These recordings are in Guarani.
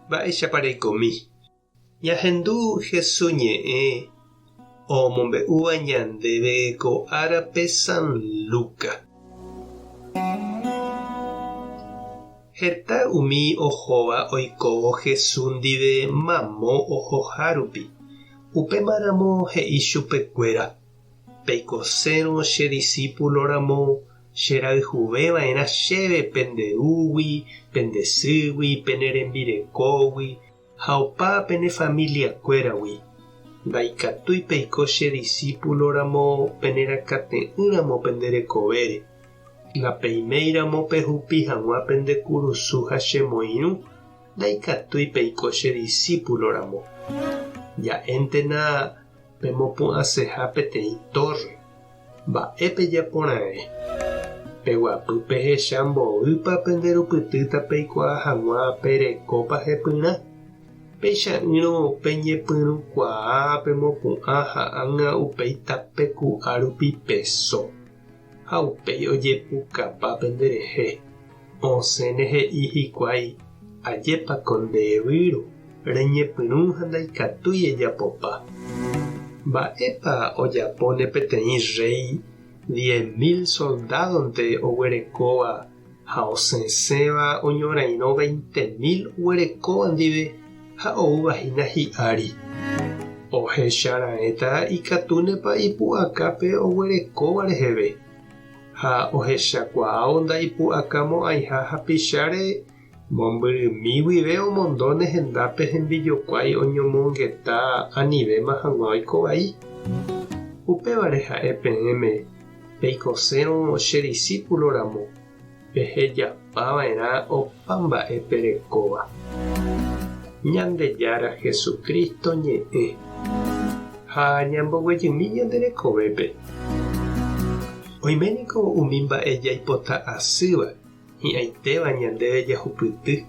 Mba'éichapa reikomi? Ñahendu Hesu ñe'ẽ omombe'úva ñandéve ko árape San Luca. Heta umi ohóva oikóvo Hesu ndive mamo ohohárupi, upémaramo he'i chupekuéra, Peikosérõ che disípulo ramo, Cherayhuve va'erã chéve pende rúgui, pende sýgui, pene rembirekógui ha opa pene familiakuéragui. Ndaikatúi peiko che disípulo ramo penerakate'ỹramo pende rekovére. Ndapeiméiramo pehupi hag̃ua pende kurusu ha chemoirũ, ndaikatúi peiko che disípulo ramo. Ja'éntena pemopu'ãseha peteĩ tórre. Mba'e pejaporãve? Peguapy pehecha mboýpa penderupytýta peikuaa hag̃ua perekópa hepyrã. Peicha'ỹrõ peñepyrũkuaa pemopu'ã ha ág̃a upéi tape ku'a rupi peso, ha upéi ojepukapa penderehe. Osẽne he'i hikuái, Ajépa ko nde výro, reñepyrũ ha ndaikatúi ejapopa. Mba'épa ojapóne peteĩ rréi 10,000 soldádonte oguerekóva ha osẽsẽva oñorairõ 20,000 oguerekóva ndive ha oúva hína hi'ári? Ohecha raẽta ikatúnepa ipu'aka pe oguerekóva reheve. Ha ohechakuaávo ndaipu'akamo'ãiha hapicháre, mombyrymi guive omondóne hendápe hembijokuái oñomongeta anivéma hag̃ua oiko vai. Upévare ha'e peẽme, peikosérõ che disípulo ramo, pehejapa va'erã opa mba'e perekóva. Ñandejára Jesucristo ñe'ẽ. Ha ñamboguejymi ñande rekovépe. Oime niko umi mba'e jaipota asýva, hi'ãitéva ñandéve jahupyty,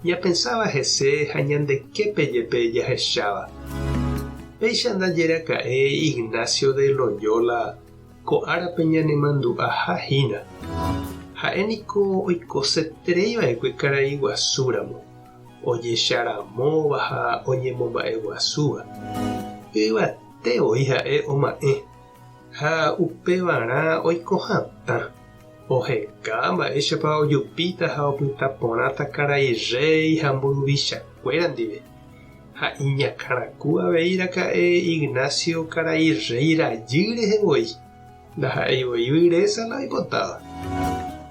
ñapensáva hese ha ñande képe jepe jahecháva. Péicha ndaje raka'e Ignacio de Loyola Ko árape ñanemandu'aha hína. Ha'e niko oikoseterei va'ekue karai guasu ramo, ojecharamóva ha oñemomba'eguasúva. Yvate voi ha'e oma'ẽ, ha upevarã oiko hatã. Oheka mba'éichapa ojupíta ha opyta porãta karai rréi ha mburuvichakuéra ndive. Ha iñakãraku avei raka'e Ignacio karai rréi rajy rehe voi, ndaha'éi voi vyrésa la oipotáva.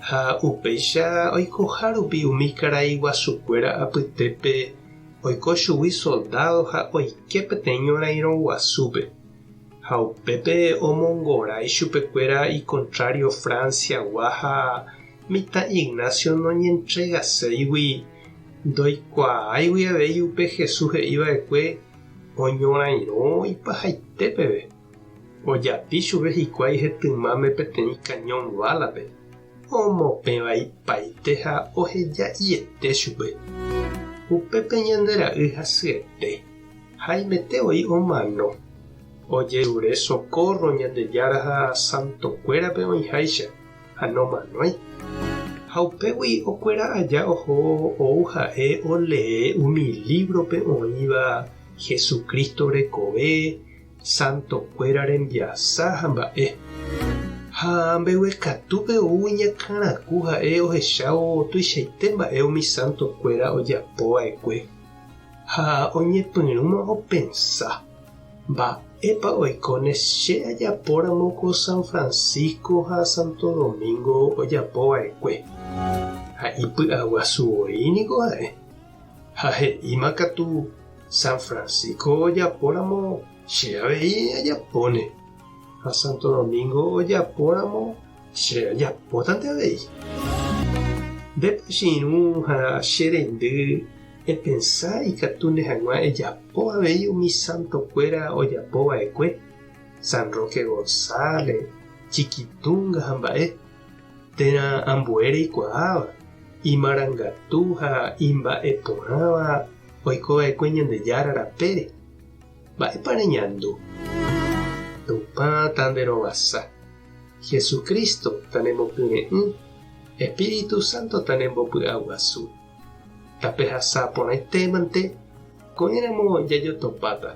Ha upéicha oikoha rupi umi karai guasukuéra apytépe oiko chugui soldádo ha oike peteĩ ñorairõ guasúpe. Ha upépe omongora ichupekuéra ikontrário Francia-gua ha mitã Ignacio noñentregaséigui Ndoikuaáigui avei upe Jesús he'i va'ekue oñorairõ ipahaite peve. Ojapi chupe hikuái hetymáme peteĩ kañón válape, omopẽ vaipaite ha oheja'iete chupe. Upépe ñande ra'y hasyete, haimete voi omano. Ojerure sokórro Ñandejára ha santokuérape oĩháicha. Ha nomanói. Ha upégui okuera aja oho ou ha'e olee umi lívrope oĩva Jesucristo rekove, santokuéra rembiasa ha mba'e. Ha mbeguekatúpe ou iñakãraku ha'e ohechávo tuichaite mba'e umi santokuéra ojapo va'ekue. Ha oñepyrũma opensa. Mba'épa oikóne che ajapóramo ko San Francisco ha Santo Domingo ojapova'ekue? Ha ipy'aguasu voi niko ha'e. Ha he'íma katu, San Francisco ojapóramo che avei ajapóne, ha Santo Domingo ojapóramo che ajapótante avei. Ndépa che irũ ha che reindy Epensa ikatúne hag̃ua ejapo avei umi santokuéra ojapo va'ekue, San Roque González, Chiquitunga ha mba'e, térã ambue reikuaáva, imarangatu ha imba'eporãva oiko va'ekue Ñandejára rapére. Mba'épa reñandu? Tupã tanderovasa, Jesucristo tanemokyre'ỹ, Espíritu Santo tanembopy'aguasu. Tapehasa porãite mante, ko'ẽramo jajotopáta.